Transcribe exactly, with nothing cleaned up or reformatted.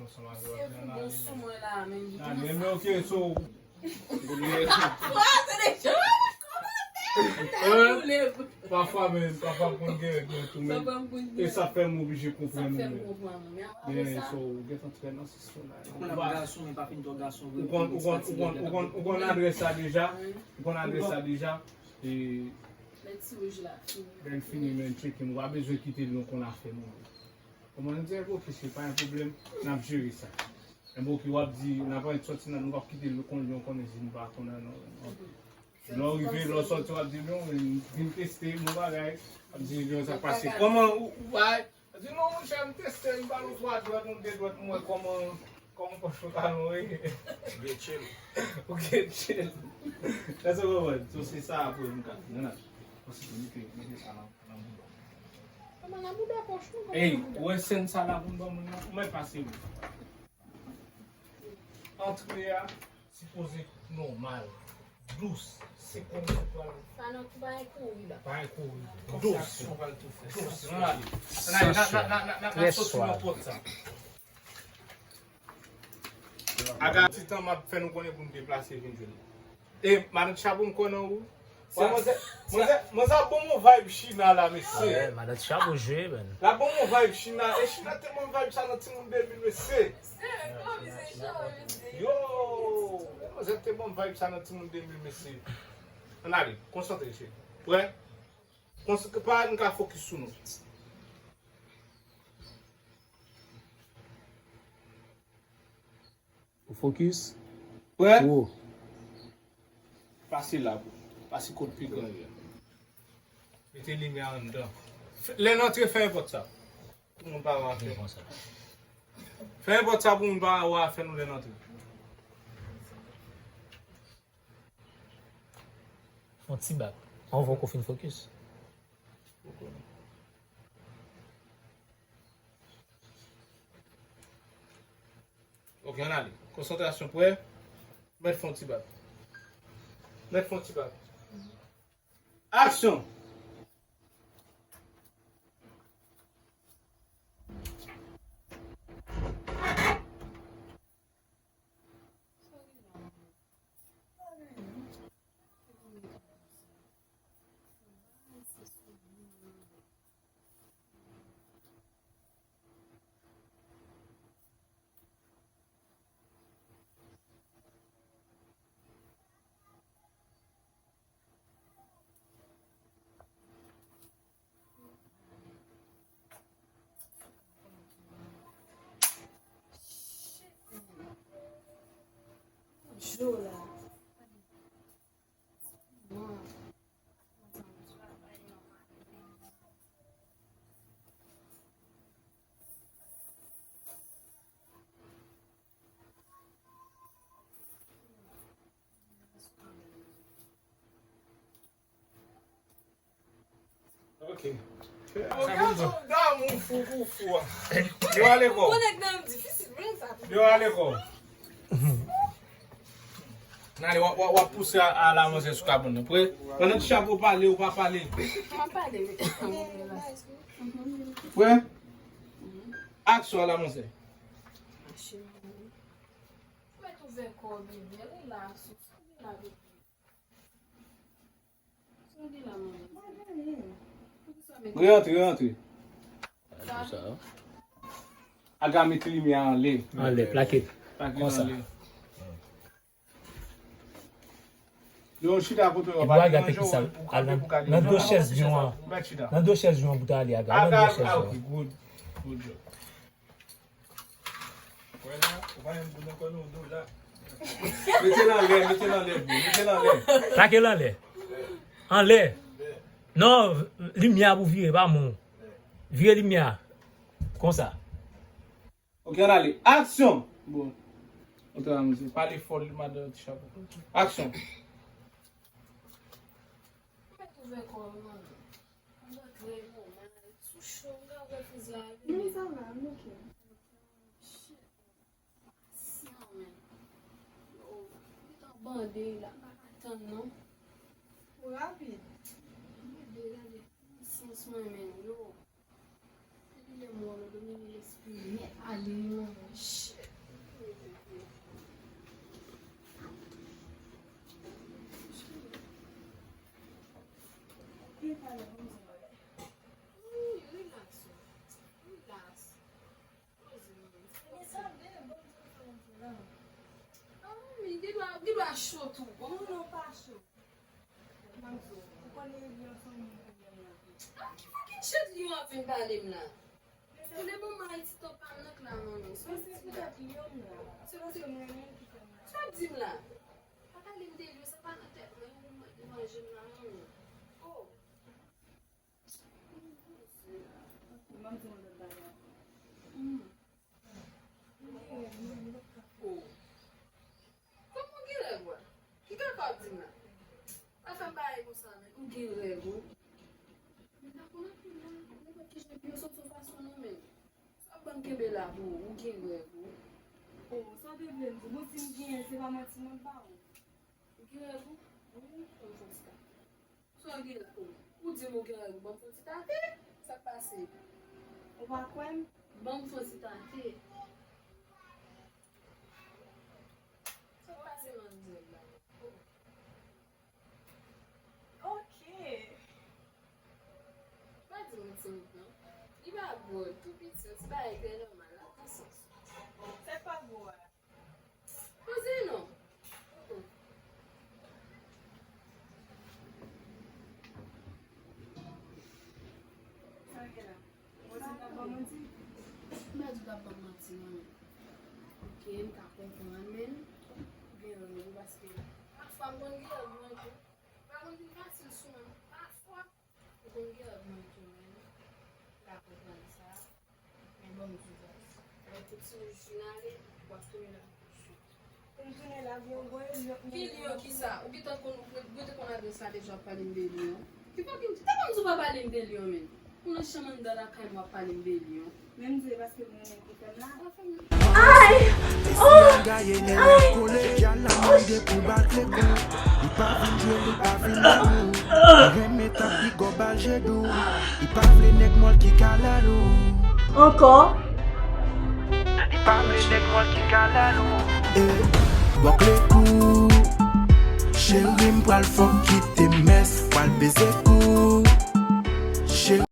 Ansanm avè w, se pou bon sou mwen la menm. Nan menm, ok, so. Pafwa menm, pafwa m konn gen règ mwen tou menm. E sa fè m oblije konprann ou menm. Men so, ou gentan trè nasis la. Ou konn ap gason, men pa fin twò gason vre. Ou konn, ou konn, ou konn, ou konn, ou konn adrès la deja. Ou konn adrès la deja. E lè ti wouj la fini. Lè l fini, men tcheke m. Ou pa bezwen kite l nan konn afè nou. Kòman nou di, ok, se pa yon pwoblèm, n ap jere sa. Enben, ok, w ap di, n ap sòti nan, nou p ap kite l konnen, yon konnen si nou pa konnen, non, non. Lè w rive, lè w sòti, w ap di, non, vin teste, bon bagay. W ap di, non, sa pase. Kòman ou, ou bay? W ap di, non, monchè, m teste, m ba nou twa dwèt, nou de dwèt, m wè kòman, kòman pòch pantalon ye. Ou gen chill. Ou gen chill. Èske w konprann? So, se sa, apre, nou ka fini la. Paske nou te mete sa nan, nan bouda. Kòman nan bouda pòch nou? Ey, ou wè sèn sa la pou m ban moun nan? Ou mèt pase wi. Antre a sipoze nòmal, dous, se kòm si pral. Pa nan, pa gen kouri la. Pa gen kouri. Dous. Dous. Ann ale. Ann ale, n a, n a, n a, n a, n a soti nan pòt sa. Aga ti tan m ap fè nou konnen pou n deplase vin jwenn nou. E madan Chapo, m kwè nan ou. Wè, manzè, manzè, manzè ap ban m yon vibe China la, mesye. Madan Chapo jwe, man. L ap ban m yon vibe China. E China te ban m vibe sa nan timoun de mil, mesye. Yo, manzè te ban m vibe sa nan timoun de mil, mesye. Ann ale, konsantre, cheri. Prè? Konsantre, pa n ka fokis sou nou. Ou fokis? Prè? Wo. Pase la, bro. Pase kot pi gran yo a. Mete limyè anndan. Lè n antre, fèmen pòt sa. Pou moun pa wè afè. Fèmen pòt sa pou moun pa wè afè nou lè n antre. Yon ti bak. Anvan w fin fokis. Ok, ann ale. Konsantrasyon, prè? Mèt fè yon ti bak. Mèt fè yon ti bak. Aksyon! Jola. Ok. Damou fou pou fou a. Yo ale kò. Yo ale kò. N ale, w ap, w ap, w ap pouse a, a la manzè sou kabòn nan. Prè? Pandan ti Chapo pale, ou pa pale. Mwen pale, wi. Prè? Aksyon a la manzè. Mache, mwen. Ou mèt ouvè kò w, bebe. Relaks, ou fou la, bebe. Reantre, reantre. Aga met limyè anlè. Anlè, plake. Plake anlè. Yo, chita kote w ap manje, ou ka depoukale. Nan do chèz yon an. Nan do chèz yon an pou ta ale, Aga. Nan do chèz yon an. Good. Good job. Mete l anlè, mete l anlè, bro. Mete l anlè. Plake l anlè. Anlè. Non, limyè a pou vire, pa mwen. Vire limyè a. Konsa. Ok, ann ale. Aksyon! Bon. Otan la, mesye. Pale fò, madan ti Chapo. Aksyon! Non, sa va, m ok. Shit. Patient, man. Yo, li t ap bande la, m pa ka tann non. Ou rapid. Gade, gade. Sans mwen menm, yo. Depi lè m wè w la, domine lespri nèt ale, wi, manman. Shit. Wi, relax, relax. Poze w. Ebyen, sa vle, bon, m di w sa m di la. Ah, men gen dwa, gen dwa cho tou. Bon, non, pa cho. Manzo, ou konnen li yon fanmi m kounye a la. Ah, ki fucking shit li yo ap vin pale m la? Pou le moman, Ayiti tan pa m nan k la, manmi. Se yon ti poutèt li yo m la. Se paske m renmen l ki fè m la. Sa w ap di m la? Pa pale m de li yo, sa pa nan tèt mwen, ou mande manje m la, manmi. Oh. Manmi di yon lòt bagay. Hmm. Oh. Kòman w gen règ, wè? Ki kaka w ap di m la? Pa fè m bagay konsa, men ou gen règ, wi. Men pa konn anpil non, nenpòt ki jan epi yo sot sou fason nou menm. Sa w ap ban m kenbe la pou ou, ou gen règ, wi. Oh, sa w te vle m di? Bon, si m genyen l, se pa manti mwen ba ou. Ou gen règ, wi? Wi, fè m fè sa. Sa w gen la? Ou di m ou gen règ, ou ban m fon ti tate. Sa k pase? Ou pa kwè m? Ban m fon ti tate. Sa k pase, manmzèl la? Ok. Pa di m timid non. Li pa gwo, tou piti, yon ti bagay trè nòmal, la, nan sans. Sa k pa gwo a? Poze non. Sa gen la? Mwen se ta ban manti? M pa di w t ap ban manti non. Ok, m ka konprann, men ou gen règ ou paske pafwa m konn gen règ mwen tou. Pa konn vin fasil sou mwen. Pafwa. Ou konn gen lòt moun tou menm. M ka konprann sa. Men ban m di w sa. Lè tout ti moun fin ale, w ap tounen la. Pou m tounen la, gen yon gwo lyon. Ki lyon ki sa? Ou gentan konn, ou gentan konn adrès la deja, w ap pale m de lyon. Ki fucking, ki ta konn di w pa pale m de lyon, men? Ou nan chanm anndan lakay m, w ap pale m de lyon. Menm di paske m renmen ki fè m la. Ay! Oh! Ay! Gaye nèg la kole, gyal la mande pou l ba l kle kou. Li pa vin jwe, li pa vin damou. Li renmen tank li gòb al je dou. Li pa vle nèg mòl ki kalalou. Ankò. Li pa vle nèg mòl ki kalalou. Eh, bò kle kou. Cheri m pral fòk kite mès, pral peze kou.